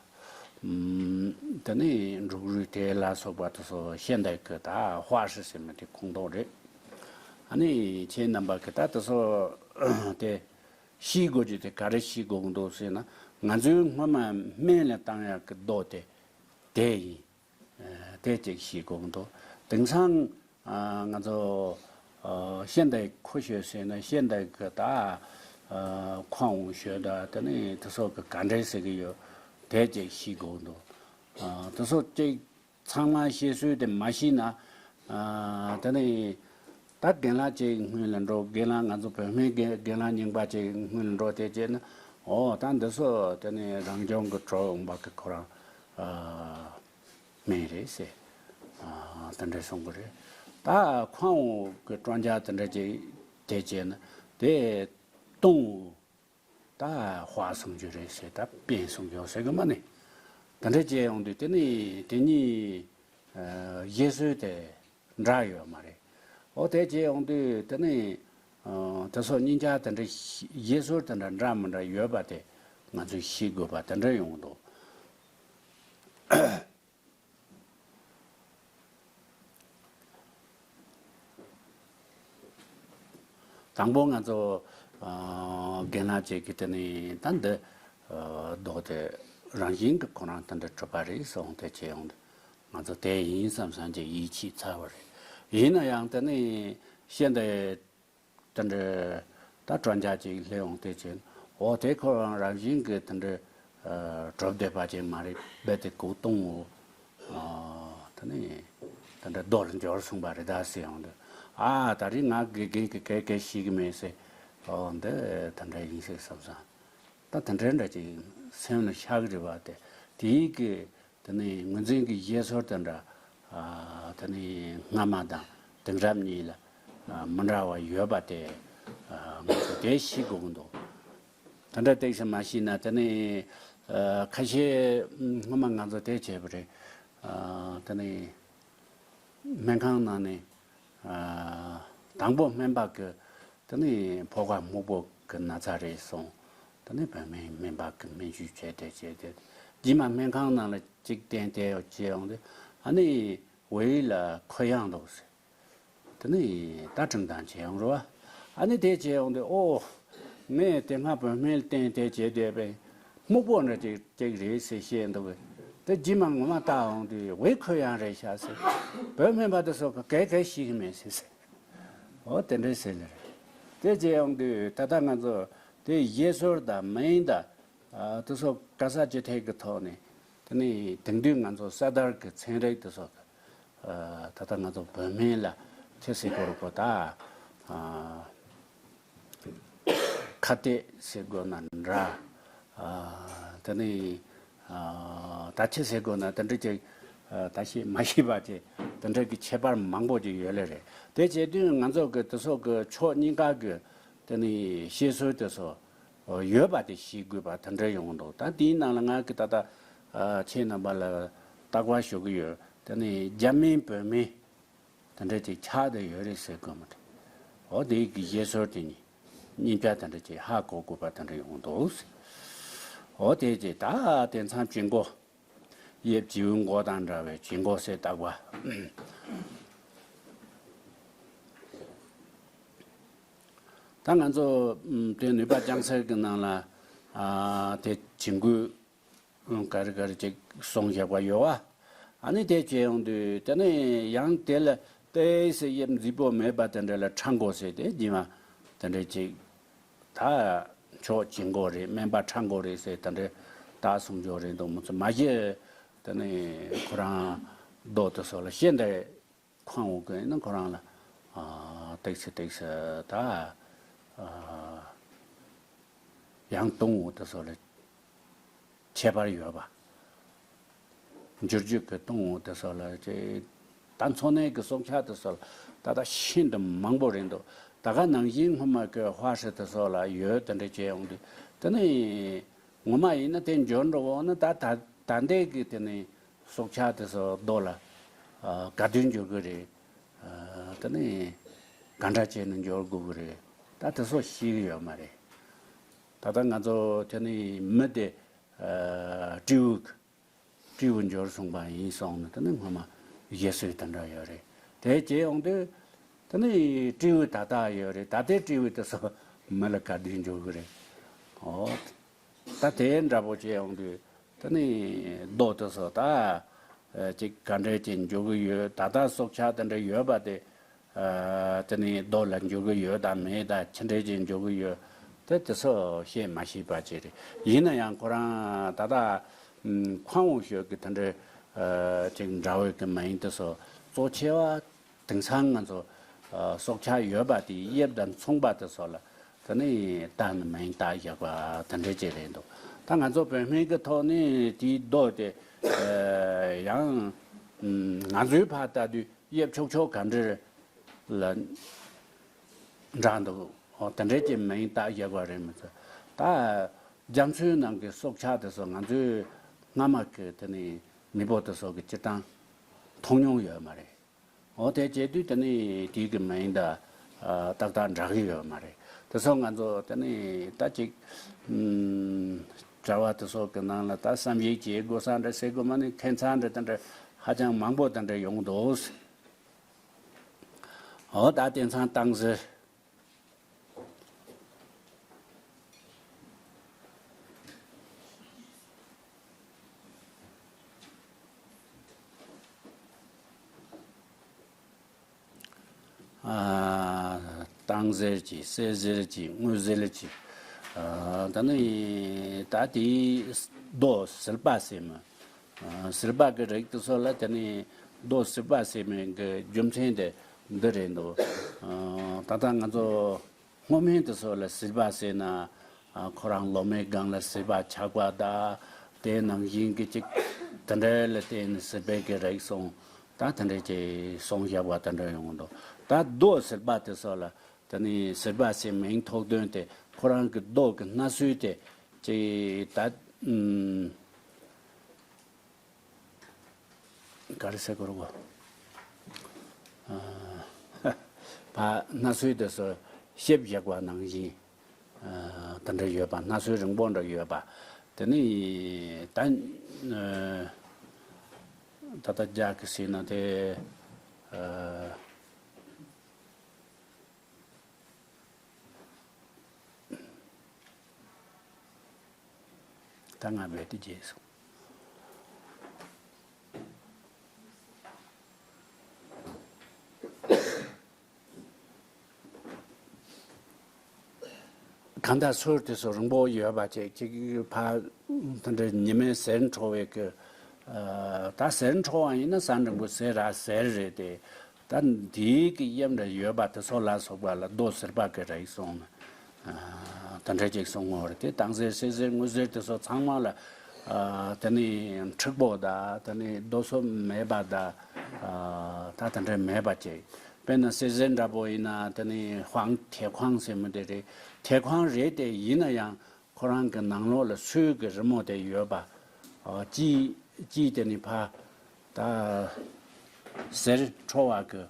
དེ་ནས་འབྲུག་རུས་དེ་ལ་སོགས་པ་དེ་ཚོ་ཤེས་འདོད་ཀྱི་ད་ཧྭ་ཧྲི་ཟེར་མི་དེ་ཁུངས་གཏོགས་རེད། ཨ་ནི་ཁྱེད་རྣམ་པ་གི་ད་དེ་ཚོ་དེ་ཤེས་དགོས་རྒྱུ་དེ་ག་རེ་ཤེས་དགོས་ཀྱི་འདུག་ཟེར་ན་ང་ཚོའི་སྔོན་མ་སྨན་ལ་བཏང་ཡག་གི་རྡོ་དེ་དེ་ཡིན། དེ་གཅིག་ཤེས་དགོས་ཀྱི་འདུག་དེང་སང་ང་ཚོ་ཤེས་འདོད་ཁོ་ཤོད་ཟེར་ན་ཤེས་འདོད་ཀྱི་ད་ཁོ་འོང་ཤོད་ད་དེ་ནས་དེ་ཚོ་གི་ག་འདྲས་ཟེར་གི་ཡོད། དེ་གཅིག་ཤེས་དགོས་ཀྱི་འདུག་དེ་ཚོ་གཅིག་ཚང་མ་ཤེས་སྲོལ་དེ་མ་ཤེས་ན་དེ་ནས་ད་རྒན་ལགས་གཅིག་སྔོན་ལ་འགྲོ། རྒན་ལགས་ང་ཚོ་བོད་སྨན་རྒན་རྒན་ལགས་རྙིང་པ་གཅིག་སྔོན་ལ་འགྲོ་དེ་བྱས་ན་ཨོ་ད་འདི་ཚོ་དེ་ནས་རང་བྱུང་གི་གྲོགས་ཡོང་པ་གི་ཁོ་རང་། སྨན་རེད་ཟེར། ཨ་དེ་འདྲ་གསུང་གི་རེད། ད་ཁོང་གི་དྲོན་ཆ་དེ་འདྲ་ཅིག་དེ་བྱས་ན་དེ་ཏུང་ད་ཧྭ་གསུང་རྒྱུ་རེད་ཟེར། ད་པན་གསུང་རྒྱུ་ཟེར་གི་མ་ནི། དེ་འདྲ་བྱས་ཡོང་དུས་དེ་ནི་དེ་གཉིས་ཨ་བཞེད་སྲོལ་དེ་འདྲ་ཡོད་མ་རེད། འོ་དེ་བྱས་ཡོང་དུས་དེ་ནི་ཨ་དེ་ཚོ་གཉིས་ཆ་དེ་འདྲ་བཞེད་སྲོལ་དེ་འདྲ་འདྲ་མི་འདྲ་ཡོད་པ་དེ་ང་ཚོས་ཤེས་དགོས་པ་དེ་འདྲ་ཡོང་གི་འདུག་དང་པོ་ང་ཚོ་ཨ་རྒན་ལགས་ཅིག་གིས་དེ་ནི་ད་འདི་ཨ་མདོ་དེ་རང་བཞིན་གྱིས་ཁོ་རང་དེ་འདྲ་གྲུབ་པ་རེད་གསུངས་ཏེ་བྱས་ཡོང་དུས། ང་ཚོ་དེ་ཡིན་བསམ་བསམ་གྱི་ཡིད་ཆེས་ཚ་བ་རེད། ཡིན་ན་ཡང་དེ་ནི་ཤེས་འདི་དེ་འདྲ་ད་དྲོན་ཆ་ཅིག་སླེབས་ཡོང་དུས་ཅིག་འོ་དེ་ཁོ་རང་རང་བཞིན་གྱིས་དེ་འདྲ་ཨ་གྲུབ་བསྡད་པ་ཅིག་མ་རེད། རྦད་དེ་གོ་གཏོང་འོ། ཨ་དེ་ནི་དེ་འདྲ་རྡོ་ལ་འབྱོར་སོང་པ་རེད་ད་ཟེར་ཡོང་དུས། ཨ་ད་རེས་ང་དགེ་རྒན་གྱི་སྐད་སྐད་ཤེས་ཀྱི་མེད་ཟེར། ཨོ་འདི་དེ་འདྲ་ཡིན་ཟེར་བསམ་སོང་། ད་དེ་འདྲའི་འདྲ་ཅིག་སེམས་ལ་ཤར་གི་རེད་བ། དེ་དེའི་གི་དེ་ནི་ངོས་འཛིན་གྱི་བཤད་སྲོལ་དེ་འདྲ་ཨ་དེ་ནི་སྔ་མ་དང་དེང་རབས་གཉིས་ལ་ཨ་མི་འདྲ་བ་ཡོད་པ་དེ་ཨ་ང་ཚོ་དེ་ཤེས་དགོས་ཀྱི་འདུག་དེ་འདྲ་ཏོག་ཙམ་མ་ཤེས་ན་དེ་ནི་ཨ་ཁ་ཤས་སྔོན་མ་ང་ཚོ་དེ་བྱས་པ་རེད། ཨ་དེ་ནི་སྨན་ཁང་ནང་ནས་ཨ་དང་པོ་སྨན་པ་གི་དེ་ནི་ཕོ་ཁ་སྨུག་པོ་གི་ན་ཚ་རེད་གསུངས། དེ་ནི་བོད་སྨན་སྨན་པ་གི་སྨན་བཅོས་བྱས་ཏེ་བྱས་ཏེ་རྗེས་མ་སྨན་ཁང་ནང་ལ་གཅིག་བསྟན་ཏེ་བྱས་ཡོང་དུས་ཨ་ནི་ཝེ་ལ་ཁོད་ཡངས་འདུག་ཟེར། དེ་ནི་ད་དྲང་དང་བྱས་ཡོང་རེད་བ། ཨ་ནི་དེ་བྱས་ཡོང་དུས་ཨོ། ངས་དེ་སྔ་བོད་སྨན་བསྟེན་ཏེ་བྱས་བསྡད་པའི་སྨུག་པོ་འདྲ་ཅིག་ཅིག་རེད་ཟེར་བཤད་འདུག་གི། དེ་རྗེས་མ་ངོ་མ་བལྟ་ཡོང་དུས་ཝེ་ཁོད་ཡངས་རེད་ཤག་ཟེར། བོད་སྨན་པ་དེ་ཚོ་གི་གས་གས་ཤེས་ཀྱི་མེད་ཟེར་ཟེར། ཨོ་དེ་འདྲ་ཟེར་ལེ་རེད། དེ་བྱས་ཡོང་དུས་ད་ལྟ་ང་ཚོ་དེ་བཤད་སྲོལ་དང་མིང་དང་ཨ་དེ་ཚོ་ག་ས་ཅི་ཐད་ཀྱི་ཐོག་ནས་དེ་ནི་དེང་དུས་ང་ཚོ་གསར་དར་གྱི་ཚན་རིག་དེ་ཚོ་གི་ཨ་ད་ལྟ་ང་ཚོ་བོད་སྨན་ལ་ཅི་ཟེར་དགོས་རེད་གོ། ད་ཨ་ཁ་གཏད་ཟེར་དགོས་ན་འདྲ། ཨ་དེ་ནི་ཨ་ད་ཅི་ཟེར་དགོས་ན་དེ་འདྲ་ཅིག་ཨ་ད་ཤེས་མ་ཤེས་པ་ཅིག་དེ་འདྲ་གི་ཁྱད་པར་མང་པོ་ཅིག་ཡོད་ལེ་རེད། དེ་བྱེད་དུས་ང་ཚོ་གི་དེ་ཚོ་གི་ཕྱོགས་གཉིས་ཀ་གི་དེ་ནི་བཤད་སྲོལ་དེ་ཚོ་ཡོད་པ་དེ་ཤེས་དགོས་པ་དེ་འདྲ་ཡོང་འདུག་ད་དེའི་ནང་ལ་ང་གི་ད་ལྟ་ཨ་ཁྱེད་རྣམ་པ་ལ་རྟག་པར་ཞུ་གི་ཡོད། དེ་ནི་རྒྱ་སྨན་བོད་སྨན་དེ་འདྲ་ཅིག་ཆགས་བསྡད་ཡོད་རེད་ཟེར་དགོས་མ་རེད། འོ་དེ་གི་བཤད་སྲོལ་དེ་ནི་གཉིས་ཀ་དེ་འདྲ་ཅིག་ཧ་གོ་དགོས་པ་དེ་འདྲ་ཡོང་འདུག་འོ་དེ་ཅིག་ད་དེང་སང་བྱིང་རྒོད། དབྱིབས་བྱིའུ་མགོ་དང་འདྲ་བའི་བྱིང་རྒོད་ཟེར་བཏགས་པ། ད་ང་ཚོ་ཨམ་དེ་ནུས་པ་ལྕང་གསེར་གྱི་ནང་ལ་ཨ་དེ་བྱིང་རྒོད་ཨམ་ག་རེ་ག་རེ་ཅིག་གསུངས་བཞག་པ་ཡོད་བ། ཨ་ནི་དེ་བྱས་ཡོང་དུས་དེ་ནས་ཡང་དེ་ལ་ཏོག་ཙམ་དབྱིབས་མཛེས་པོ་མེད་པ་དེ་འདྲ་ལ་ཁྲ་མགོ་ཟེར་ཏེ་རྗེས་མ་དེ་འདྲ་ཅིག་ད་ཕྱོགས་བྱིང་རྒོད་རེད། སྨན་པ་ཁྲ་མགོ་རེད་ཟེར་དེ་འདྲ་ད་གསུང་ཆོག་རེད་འདུག་མི་ཚོ་མ་གཞི་དེ་ནས་ཁོ་རང་རྡོ་དེ་ཚོ་ལ་ཤེས་འདི་ཁོང་འོག་གི་ནི་ཁོ་རང་ལ་ཨ་ཏེག་སི་ཏེག་སི་ད་ཨ་ཡང་གཏོང་འོག་དེ་ཚོ་ལ་ཁྱད་པར་ཡོད་པ། འགྱུར་བཅོས་ཀྱི་གཏོང་འོག་དེ་ཚོ་ལ་ཅེ་ད་འཚོ་གནས་ཀྱི་སྲོག་ཆགས་དེ་ཚོ་ལ་ད་ལྟ་ཤིན་ཏུ་མང་པོ་རེད་འདུག་ད་ག་ནང་བཞིན་སྔོན་མ་གི་ཧྭ་ཧྲི་དེ་ཚོ་ལ་ཡོད་དེ་འདྲ་བྱས་ཡོང་དུས་དེ་ནི་ངོ་མ་ཡིན་ན་དེ་འབྱོར་འགྲོ་འོང་ན་ད་ད་ད་ལྟའི་གི་དེ་ནི་སྲོག་ཆགས་དེ་ཚོ་རྡོ་ལ་ཨ་ག་དུས་འབྱོར་གི་རེད། ཨ་དེ་ནི་ག་འདྲ་བྱས་ནས་འབྱོར་དགོས་གི་རེད། ད་དེ་ཚོ་ཤེས་གི་ཡོད་མ་རེད། ད་ལྟ་ང་ཚོ་དེ་ནི་མི་དེ་ཨ་སྤྲེའུ་གི་སྤྲེའུ་འབྱོར་སོང་པ་ཡིན་སོང་ནས་དེ་ནི་སྔོན་མ་བཞེད་སྲོལ་དེ་འདྲ་ཡོད་རེད། དེ་བྱས་ཡོང་དུས་དེ་ནི་སྤྲེའུ་ད་ལྟ་ཡོད་རེད། ད་ལྟའི་སྤྲེའུ་དེ་ཚོ་མི་ལ་ག་དུས་འབྱོར་གི་རེད། ཨོ། ད་དེ་འདྲ་པོ་བྱས་ཡོང་དུས་དེ་ནི་རྡོ་དེ་ཚོ་ད་ཨ་ཅིག་ག་འདྲས་ཅིག་འབྱོར་གི་ཡོད། ད་ལྟ་སྲོག་ཆགས་དེ་འདྲ་ཡོད་པ་དེ་ཨ་དེ་ནི་རྡོ་ལ་འབྱོར་གི་ཡོད་དང་མེད་དང་ཅི་འདྲས་ཅིག་འབྱོར་གི་ཡོད། དེ་དེ་ཚོ་བཤད་མ་ཤེས་པ་ཅིག་རེད། ཡིན་ན་ཡང་ཁོ་རང་ད་ལྟ་ཨམ་ཁོང་འོག་ཤོད་ཀྱི་དེ་འདྲས་ཨ་ཅིག་འདྲ་བོའི་གི་མིང་དེ་ཚོ་གཙོ་ཆེ་བ་དེང་སང་ང་ཚོ་ཨ་སྲོག་ཆགས་ཡོད་པ་དེ་དབྱིབས་དང་མཚུངས་པ་དེ་ཚོ་ལ་དེ་ནི་བཏགས་ནས་མིང་བཏགས་བཞག་པ་དེ་འདྲ་ཅིག་རེད་འདུག་ད་ང་ཚོ་བོད་སྨན་གྱི་ཐོག་ནས་དེའི་རྡོ་དེ་ཨ་ཡང་ཨམ་ང་ཚོའི་ཕར་ལྟ་དུས་དབྱིབས་ཕྱོགས་ཕྱོགས་ག་འདྲ་ལ་འདྲ་འདུག་འོ་དེ་འདྲ་ཅིག་མིང་བཏགས་བཞག་པ་རེད། མི་ཚོ་ད་རྒྱ་མཚོའི་ནང་གི་སྲོག་ཆགས་དེ་ཚོ་ང་ཚོའི་སྔ་མ་གི་དེ་ནི་མེས་པོ་དེ་ཚོ་གི་སྤྱིར་བཏང་མཐོང་མྱོང་ཡོད་མ་རེད། འོ་དེ་བྱེད་དུས་དེ་ནི་དེའི་གི་མིང་དང་ཨ་ཏག་ཏག་འདྲ་གི་ཡོད་མ་རེད། དེ་ཚོ་ང་ཚོ་དེ་ནི་ད་ཅིག་ཨམ་གྲྭ་བ་དེ་ཚོ་གི་ནང་ལ་ད་བསམ་གཞིག་བྱེད་དགོས་ས་འདྲ་ཟེར་དགོས་མ་ནི་ཁྱད་མཚར་འདྲ་དེ་འདྲ་ཧ་ཅང་མང་པོ་དེ་འདྲ་ཡོང་འདུག་འོ་ད་དེང་སང་བཏང་ཟེར། ཨ། སྟག་གཟེར་གྱི་གསེར་གཟེར་གྱི་དངུལ་གཟེར་གྱི། ཨ། ད་ནི་ད་དེའི་རྡོ་ཟིལ་པ་ཟེར་མི། ཨ། ཟིལ་པ་གི་རིགས་དེ་ཚོ་ལ་ད་ནི་རྡོ་ཟིལ་པ་ཟེར་མི་གི་རྒྱུ་མཚན་དེ་འདི་རེད་འདུག་ཨ། ད་ལྟ་ང་ཚོ་སྔོ་སྨན་དེ་ཚོ་ལ་ཟིལ་པ་ཟེར་ན། ཨ། ཁོ་རང་ལོ་མའི་སྒང་ལ་ཟིལ་པ་ཆགས་པ་དང་། དེ་ནང་བཞིན་གྱི་ཅིག་དེ་འདྲ་ལ་བརྟེན་ནས་ཟིལ་པའི་གི་རིགས་སོང་། ད་དེ་འདྲ་ཅིག་སོང་བཞག་པ་དེ་འདྲ་ཡོང་འདུག་ད་རྡོ་ཟིལ་པ་དེ་ཚོ་ལ་ད་ནི་ཟིལ་པ་ཟེར་མིང་ཐོགས་དོན་དེ་ཁོ་རང་གི་རྡོ་གི་སྣ་སྲོལ་དེ་ཅིག་ད། ཨུམ། ག་རེ་ཟེར་དགོས་རེད་གོ། ཨ། ཕ་སྣ་སྲོལ་དེ་ཚོ་ཞིབ་བཞག་པ་ནང་བཞིན། ཨ། དེ་འདྲ་ཡོད་པ། སྣ་སྲོལ་རིང་པོ་འདྲ་ཡོད་པ། དེ་ནི་ད། ཨ། ད་ལྟ་རྒྱ་གི་ཟེར་ན་དེ། ཨ། ད་ང་བས་དེ་རྗེས་སུ། གང་ལྟར་སྲོལ་དེ་ཚོ་རིང་པོ་ཡོད་པ་ཅིག་ཅིག་ཕ་དེ་འདྲ་ཉི་མའི་ཟེར་འཕྲོ་བའི་གི། ཨ། ད་ཟེར་འཕྲོ་བ་ཡིན་ན་ཟ་འབྲིང་པོ་ཟེར་ར་ཟེར་རེད་དེ། ད་འདིའི་གི་གཡབ་འདྲ་ཡོད་པ་དེ་ཚོ་ལ་སོགས་པ་ལ་རྡོ་ཟིལ་པ་གི་རིགས་གསུངས་ནས། ཨ། དེ་འདྲ་ཅིག་གསུངས་ཡོད་རེད་དེ། སྟག་གཟེར་གསེར་གཟེར་དངུལ་གཟེར་དེ་ཚོ་ཚང་མ་ལ། ཨ། དེ་ནི་འཁྲུག་པོ་དང་དེ་ནི་རྡོ་སོབ་མེད་པ་དང་། ཨ། ད་དེ་འདྲ་མེད་པ་ཅིག་དཔེར་ན་གསེར་གཟེར་འདྲ་པོ་ཡིན་ན་དེ་ནི་ཧོང་ཐེ་ཁོང་ཟེར་མི་དེ་རེད། ཐེ་ཁོང་རེད་དེ། ཡིན་ན་ཡང་ཁོ་རང་གི་ནང་ལོགས་ལ་སོལ་གྱི་རི་མོ་དེ་ཡོད་པ། ཨ། ཅི་ཅི་དེ་ནི་ཕ་ད་ཟེར་འཕྲོ་བ་གི།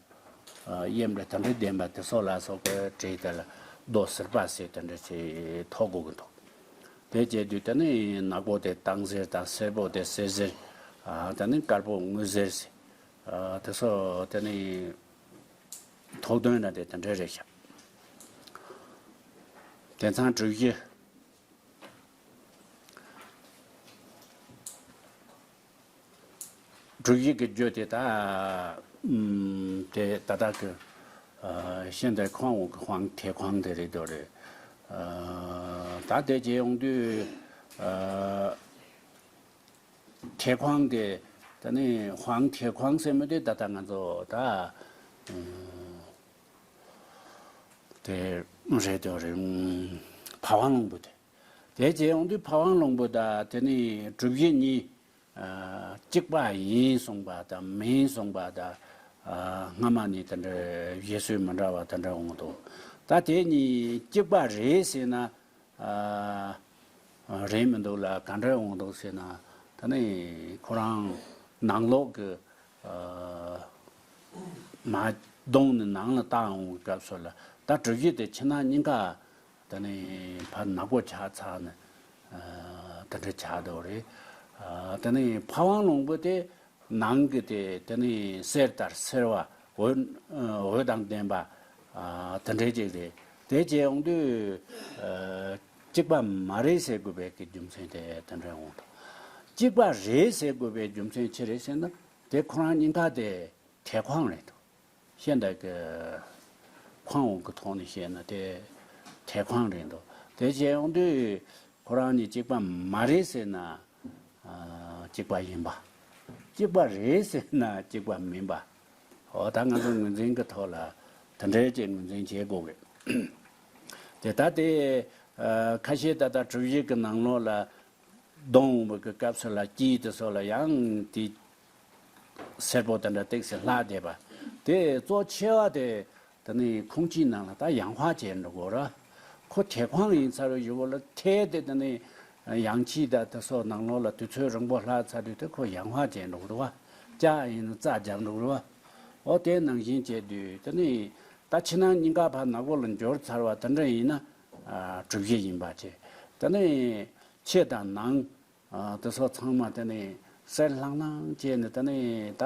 ཨ། གཡབ་འདྲ་དེ་འདྲ་ལྡན་པ་དེ་ཚོ་ལ་སོགས་པའི་གྲས་དེ་ལ་རྡོ་ཟིལ་པ་ཟེར་དེ་འདྲ་ཞིག་ཐོགས་དགོས་ཀྱི་འདུག་དེ་བྱས་དུས་དེ་ནི་ནག་པོ་དེ་སྟག་གཟེར་དང་། སེར་པོ་དེ་གསེར་གཟེར། ཨ། དེ་ནི་དཀར་པོ་དངུལ་གཟེར་ཟེར། ཨ། དེ་ཚོ་དེ་ནི་ཐོགས་དོན་འདྲ་དེ་དེ་འདྲ་རེད་ཤག་དེང་སང་གྲུ་བཞི། གྲུ་བཞི་གི་རྒྱུ་དེ་ད། ཨུམ། དེ་ད་ལྟ་གི། ཨ། ཤིན་ཏུ་ཁོང་འོག་གི་ཧོང་ཐེ་ཁོང་དེ་རེད་འདུག་རེད། ཨ། ད་དེ་བྱས་ཡོང་དུས། ཨ། ཐེ་ཁོང་དེ་ད་ནི་ཧོང་ཐེ་ཁོང་ཟེར་མི་དེ་ད་ལྟ་ང་ཚོ་ད། ཨུམ། དེ་རེད་འདུག་རེད། ཨུམ། ཕ་ཝང་ལུང་པ་དེ། དེ་བྱས་ཡོང་དུས་ཕ་ཝང་ལུང་པ་དང་དེ་ནི་གྲུ་བཞི་གཉིས། ཨ། གཅིག་པ་ཡིན་གསུངས་པ་དང་མིན་གསུངས་པ་དང་། ཨ། སྔ་མ་ནས་དེ་འདྲ་བཞེད་སྲོལ་མི་འདྲ་བ་དེ་འདྲ་འོང་འདུག་ད་དེ་གཉིས་གཅིག་པ་རེད་ཟེར་ན། ཨ། རེད་མི་འདུག་ལ། ག་འདྲ་འོང་འདུག་ཟེར་ན། ད་ནི་ཁོ་རང་ནང་ལོགས་ཀྱི། ཨ། མ་གདོང་ནས་ནང་ལ་བཏང་འོང་གི་སྐབས་སུ་ལ། ད་གྲུ་བཞི་དེ་ཕྱི་ནང་གཉིས་ཀ་ད་ནི་ཕར་ནག་པོ་ཆགས་ཚར་ནས། ཨ། དེ་འདྲ་ཆགས་འདུག་རེད། ཨ། དེ་ནི་ཕ་ཝང་ལུང་པ་དེ་ནང་གི་དེ་དེ་ནི་གསེར་ལྟར་སེར་བ། འོད། འོད་དང་ལྡན་པ། ཨ། དེ་འདྲ་ཅིག་རེད། དེ་བྱས་ཡོང་དུས། ཨ། གཅིག་པ་མ་རེད་ཟེར་དགོས་པའི་གི་རྒྱུ་མཚན་དེ་དེ་འདྲ་འོང་འདུག་གཅིག་པ་རེད་ཟེར་དགོས་པའི་རྒྱུ་མཚན་ཅི་རེད་ཟེར་ན། དེ་ཁོ་རང་གཉིས་ཀ་དེ་ཐེ་ཁོང་རེད་འདུག་ཤེས་འདོད་ཀྱི་ཁོང་འོག་གི་ཐོག་ནས་བཤད་ན་དེ་ཐེ་ཁོང་རེད་འདུག་དེ་བྱས་ཡོང་དུས་ཁོ་རང་གཉིས་གཅིག་པ་མ་རེད་ཟེར་ན། ཨ། གཅིག་པ་ཡིན་པ། གཅིག་པ་རེད་ཟེར་ན་གཅིག་པ་མིན་པ། འོ། ད་ང་ཚོ་ངོས་འཛིན་གྱི་ཐོག་ལ་དེ་འདྲའི་ཅིག་ངོས་འཛིན་བྱེད་དགོས་གི། དེ་ད་དེ། ཨ། ཁ་ཤས་ད་ལྟ་གྲུ་བཞི་གི་ནང་ལོགས་ལ། གདོང་འོང་བའི་གི་སྐབས་སུ་ལ་དཀྱིལ་དེ་ཚོ་ལ་ཡང་དེ་སེར་པོ་དེ་འདྲ་ཏོག་ཙམ་ལྷག་བསྡད་པ། དེ་གཙོ་ཆེ་བ་དེ་དེ་ནི་ཁུངས་སྐྱེལ་ནང་ལ་ད་ཡང་ཧ་ཅང་འགྲོ་དགོས་ར། ཁོ་ཐེ་ཁོང་ཡིན་ཚར་བའི་གཞུག་གུ་ལ། ཐེ་དེ་དེ་ནི་ཡང་ཁྱི་དང་དེ་ཚོ་ནང་ལོགས་ལ་དུས་ཚོད་རིང་པོ་ལྷག་ཚར་དུས་དེ་ཁོ་ཡང་ཧ་ཅང་འགྲོ་གི་འདུག་བ། ལྕགས་ཡིན་ན་རྩ་རྒྱག་འགྲོ་གི་རེད་བ། འོ། དེ་ནང་བཞིན་བྱས་དུས་དེ་ནི་ད་ཕྱི་ནང་གཉིས་ཀ་ཕར་ནག་པོ་ལ་འགྱུར་ཚར་བ་དེ་འདྲ་ཡིན་ན། ཨ། གྲུ་བཞི་ཡིན་པ་བྱས། དེ་ནི་ཕྱི་དང་ནང་། ཨ། དེ་ཚོ་ཚང་མ་དེ་ནི་གསལ་ལྷང་ལྷང་བྱས་ནས། དེ་ནི་ད་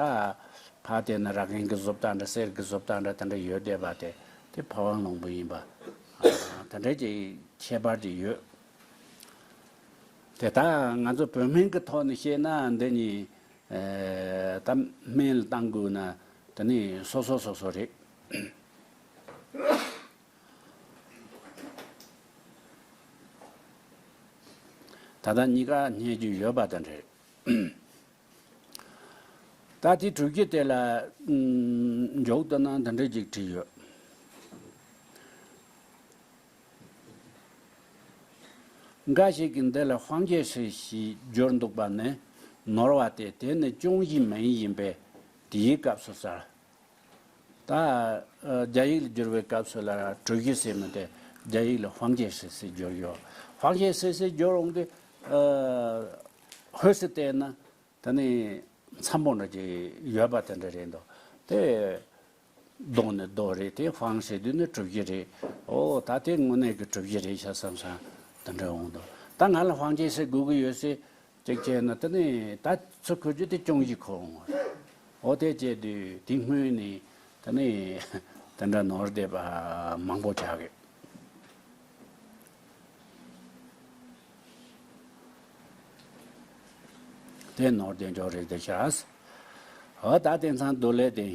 ཕར་དེ་ནི་ར་གན་གྱི་བཟོ་ལྟ་འདྲ། གསེར་གྱི་བཟོ་ལྟ་འདྲ་དེ་འདྲ་ཡོད་བསྡད་པ་དེ། དེ་ཕ་ཝང་ལུང་པ་ཡིན་པ། ཨ། དེ་འདྲ་ཅིག་ཁྱད་པར་ཅིག་ཡོད། དེ་ད་ང་ཚོ་བོད་སྨན་གྱི་ཐོག་ནས་བཤད་ན་འདི་གཉིས། ཨ། ད་སྨན་ལ་བཏང་དགོས་ན་དེ་ནི་སོ་སོ་སོ་སོ་རེད། ད་ལྟ་གཉིས་ཀ་རྙེད་རྒྱུ་ཡོད་པ་དེ་འདྲ་རེད། ད་དེ་གྲུབ་རྒྱུ་དེ་ལ་ཨམ་མགྱོགས་དུ་ན་འདི་འདྲ་ཅིག་བྲིས་ཡོད། འགའ་ཞིག་གིས་འདི་ལ་དཔང་རྒྱལ་སྲིད་ཞེས་བསྒྱུར་འདུག་པ་ནི་ནོར་བ་སྟེ། དེ་ནི་ཅུང་ཞིག་མིན་ཡིན་པས་དེའི་སྐབས་སུ་གསལ། ད་ཨ་རྒྱ་ཡིག་ལ་བསྒྱུར་བའི་སྐབས་སུ་ལ་གྲུབ་རྒྱུ་ཟེར་མི་དེ་རྒྱ་ཡིག་ལ་དཔང་རྒྱལ་སྲིད་ཟེར་བསྒྱུར་ཡོད། དཔང་རྒྱལ་སྲིད་ཟེར་བསྒྱུར་འོང་དུས་ཨ་ཧོས་སུ་བལྟས་ན། དེ་ནི་མཚམས་པོ་འདྲ་ཅིག་ཡོད་པ་དེ་འདྲ་རེད་འདུག་དེ་རྡོ་ནི་རྡོ་རེད། དེ་དཔང་ཟེར་དུས་ནི་གྲུབ་རྒྱུ་རེད། ཨོ་ད་དེ་དངོས་གནས་ཀྱི་གྲུབ་རྒྱུ་རེད་ཤག་བསམ་བསམ་དེ་འདྲ་འོང་འདུག་ད་ང་ལ་དཔང་རྒྱལ་ཟེར་དགོས་ཀྱི་ཡོད་ཟེར་ཅིག་བྱས་ན། དེ་ནི་ད་ཚུར་འཁོར་རྒྱུ་དེ་ཅུང་ཞིག་འཁོར་འོང་བ་རེད། ཨོ་དེ་བྱས་དུས་དེ་སྔོན་ནས་དེ་ནི་དེ་འདྲ་ནོར་བསྡད་པ་མང་པོ་ཆགས་ཀྱི། དེ་ནོར་བསྡད་འཇོག་རེད་དེ་ཤག་འོ་ད་དེང་སང་རྡོ་ལེབ་དེ།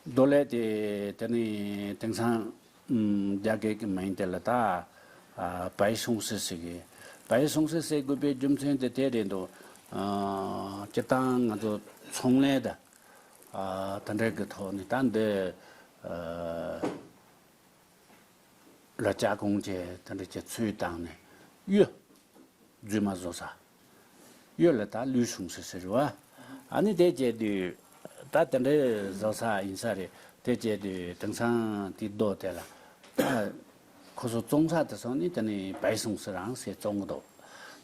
རྡོ་ལེབ་དེ་དེ་ནི་དེང་སང་ཨམ་རྒྱ་སྐད་ཀྱི་མིང་དེ་ལ་ད་ཨ་白松石ཟེར་གི།白松石ཟེར་དགོས་པའི་རྒྱུ་མཚན་དེ་དེ་རེད་འདུག་ཨ་སྤྱིར་བཏང་ང་ཚོ་ཚོང་ལས་དང་ཨ་དེ་འདྲ་གི་ཐོག་ནས་ད་འདི་ཨ་ལ་ལྕགས་གོང་བཅས་དེ་འདྲ་བཅས་ཚུལ་བཏང་ནས་གཡུ། རྫུས་མ་བཟོ་ས། གཡུ་ལ་ད་ལུས་སྲུང་ཟེར་ཟེར་བ། ཨ་ནི་དེ་བྱས་དུས་ད་དེ་འདྲའི་བཟོ་ས་ཡིན་ས་རེད། དེ་བྱས་དུས་དེང་སང་དེ་རྡོ་དེ་ལ་ད་ཁོ་ཚོ་བཙོང་ས་དེ་སོང་ནི་དེ་ནི་白松石རང་ཟེར་བཙོང་གི་འདུག་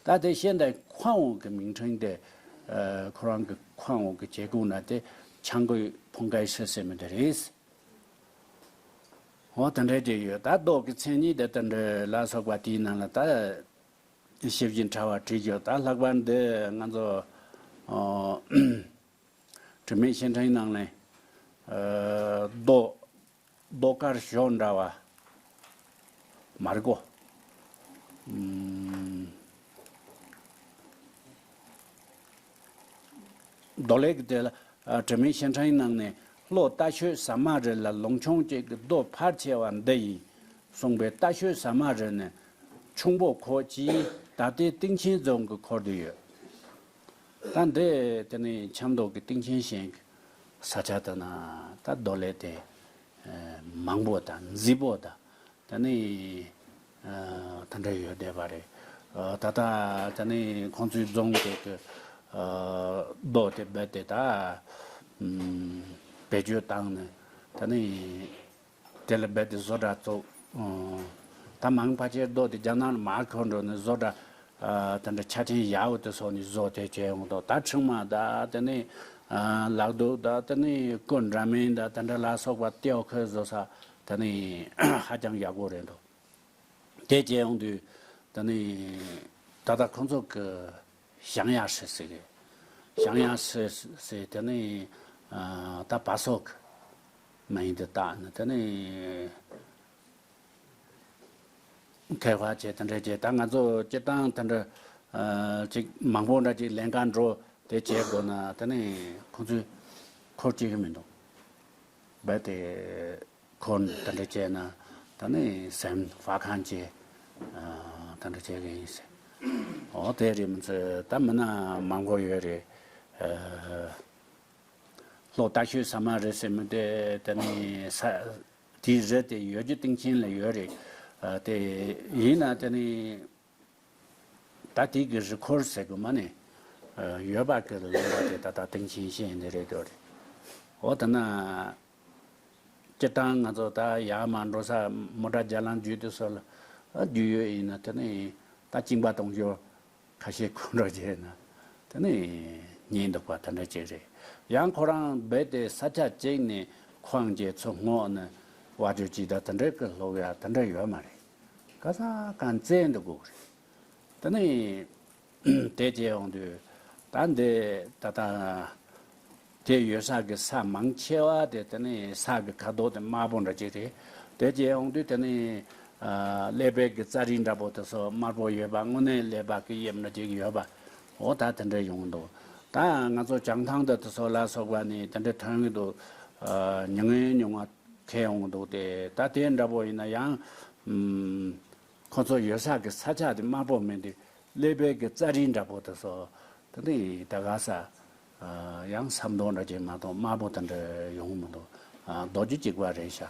ད་དེ་现在矿物གི་名称དེ་ཨ་ཁོ་རང་གི་矿物གི་结构ན་དེ་ཆང་གི་ཕུང་ཀའི་ཧྲི་ཟེར་མི་དེ་རེད། འོ་དེ་འདྲ་ཅིག་ཡོད། ད་རྡོ་གི་མཚན་ཉིད་དེ་དེ་འདྲ་ལ་སོགས་པ་དེའི་ནང་ལ་ད། ཞིབ་ཅིང་ཕྲ་བ་བྲིས་ཡོད། ད་ལྷག་པར་འདི་ང་ཚོ་ཨོ་དྲི་མེད་བཤེས་སྤྲིང་ནང་ནས་ཨ་རྡོ་རྡོ་དཀར་ཞོ་འདྲ་བ་མར་གོ་ཨམ་རྡོ་ལེབ་ཀྱི་དེ་ལ་ཨ་དྲི་མེད་བཤེས་སྤྲིང་ནང་ནས་ལྷོ་རྟ་ཤོད་ཟ་མ་རི་ལ་ལུང་ཆུང་གཅིག་གི་རྡོ་ཕལ་ཆེ་བ་འདི་ཡིན་གསུངས་པའི་རྟ་ཤོད་ཟ་མ་རི་ནི་ཁྱུང་པོ་ཁོག་ཅེས་ད་ལྟའི་སྟེང་ཆེན་རྫོང་གི་འཁོར་དུ་ཡོད། ད་འདི་དེ་ནི་ཆབ་མདོ་གི་སྟེང་ཆེན་ཞིང་གི་ས་ཆ་དེ་ན་ད་རྡོ་ལེབ་དེ་ཨ་མང་པོ་དང་མཛེས་པོ་དང་དེ་ནི་ཨ་དེ་འདྲ་ཡོད་བསྡད་པ་རེད། ཨ་ད་ལྟ་དེ་ནི་ཁོང་ཚོའི་རྫོང་དེ་གི་ཨ་རྡོ་དེ་རྦད་དེ་ད་ཨམ་བེད་སྤྱོད་བཏང་ནས་དེ་ནི། དེ་ལ་རྦད་དེ་བཟོ་གྲྭ་བཙུགས། ཨོ། ད་མང་ཕལ་ཆེར་རྡོ་དེ་རྒྱ་ནག་ལ་མར་འཁོར་འགྲོ་ནས་བཟོ་གྲྭ་ཨ་དེ་འདྲ་ཆ་ཆེན་ཡག་པོ་དེ་སོགས་ནས་བཟོ་དེ་བྱས་ཡོང་དུས། ད་ཁྲིག་མ་དང་དེ་ནས་ཨ་ལག་གདུབ་དང་དེ་ནས་ཀོ་འདྲ་མིན་དང་དེ་འདྲ་ལ་སོགས་པ་ཏེའོ་ཁོས་བཟོ་ས་དེ་ནས་ཧ་ཅང་ཡག་པོ་རེད་འདུག་དེ་བྱས་ཡོང་དུས་དེ་ནས་ད་ལྟ་ཁོང་ཚོ་གི་ཞང་ཡ་ཧྲི་ཟེར་གི། ཞང་ཡ་ཧྲི་ཟེར་དེ་ནི་ཨ་ད་བ་སོག་གི་མིང་དེ་བཏགས་ནས་དེ་ནི་མཁས་པ་བྱས་དེ་འདྲ་བྱས། ད་ང་ཚོ་སྤྱིར་བཏང་དེ་འདྲ་ཨ་ཅིག་མང་པོ་འདྲ་ཅིག་ལེན་ག་འགྲོ་དེ་བྱེད་དགོས་ན་དེ་ནི་ཁོང་ཚོས་འཁོར་བྱེད་གི་མི་འདུག་རྦད་དེ། ཁོ་དེ་འདྲ་བྱས་ན་ད་ནི་སེམས་ཧྥ་ཁན་ཅེ་ཨ་དེ་འདྲ་བྱེད་གི་ཡིན་ཟེར། འོ་དེ་རེད། མི་ཚོས་ད་མི་སྣ་མང་པོ་ཡོད་རེད། ཨ་ལྷོ་རྟ་ཤོད་ཟ་མ་རི་ཟེར་མི་དེ་དེ་ནི་ས་དེའི་རི་དེ་ཡོད་རྒྱུ་སྟེང་ཆེན་ལ་ཡོད་རེད། ཨ་དེ་ཡིན་ན་དེ་ནི། ད་དེ་གི་རི་འཁོར་ཟེར་དགོས་མ་ནི། ཡོད་པ་གི་ལུང་པ་དེ་ད་ལྟ་སྟེང་ཆེན་ཤེས་ནི་རེད་འདོད་རེད། འོ་ད་ན། སྤྱིར་བཏང་ང་ཚོ་ད་ཡར་མར་འགྲོ་ས་མོ་ཊ་རྒྱ་ལམ་བརྒྱུད་དུ་སོགས་ལ་ཨ་རྒྱུས་ཡོད་ཡིན་ན་དེ་ནི་ད་གཅིན་པ་གཏོང་རྒྱུ་ཁ་ཤས་ཁོ་འགྲོ་རྒྱུ་ཡིན་ན་དེ་ནི་ཉེན་འདུག་པ་དེ་འདྲ་ཅིག་རེད། ཡང་ཁོ་རང་རྦད་དེ་ས་ཆ་གཅིག་ནས་ཁོང་གི་ཚུར་སྔོག་ནས་བ་ཅོ་ཅིག་ད་དེ་འདྲ་གི་སློག་ཡ་དེ་འདྲ་ཡོད་མ་རེད། ག་ས་གང་བཙན་འདུག་གོ་རེད། དེ་ནས་དེ་བྱས་ཡོང་དུས་ད་འདི་ད་ལྟ་དེ་ཡོད་ས་གི་ས་མང་ཆེ་བ་དེ་དེ་ནས་ས་གི་ཁ་དོག་དེ་དམར་པོ་འདྲ་ཅིག་རེད། དེ་བྱས་ཡོང་དུས་དེ་ནས་ཀླད་པའི་གི་རྩ་རིས་འདྲ་པོ་དེ་ཚོ་དམར་པོ་ཡོད་པ་དངོས་གནས་ཀླད་པ་གི་དབྱིབས་འདྲ་ཅིག་ཡོད་པ། འོ་ད་དེ་འདྲ་ཡོང་འདུག་ད་ང་ཚོ་བྱང་ཐང་དེ་དེ་ཚོ་ལ་སོགས་པ་ནས་དེ་འདྲ་ཐོན་གི་འདུག་ཉུང་ངུ་ཉུང་ང་ཁེལ་ཡོང་གི་འདུག་དེ་ད་དེ་འདྲ་པོ་ཡིན་ན་ཡང་། ཁོ་ཚོ་ཡོད་ས་གི་ས་ཆ་དེ་དམར་པོ་མིན་དེ། ཀླད་པའི་གི་རྩ་རིས་འདྲ་པོ་དེ་ཚོ་དེ་ནི་ད་ག་ས་ཡང་ཟམ་གདོང་འདྲ་ཅིག་མ་གཏོགས་དམར་པོ་དེ་འདྲ་ཡོང་མི་འདུག་རྡོ་རྗེ་གཅིག་པ་རེད་ཤག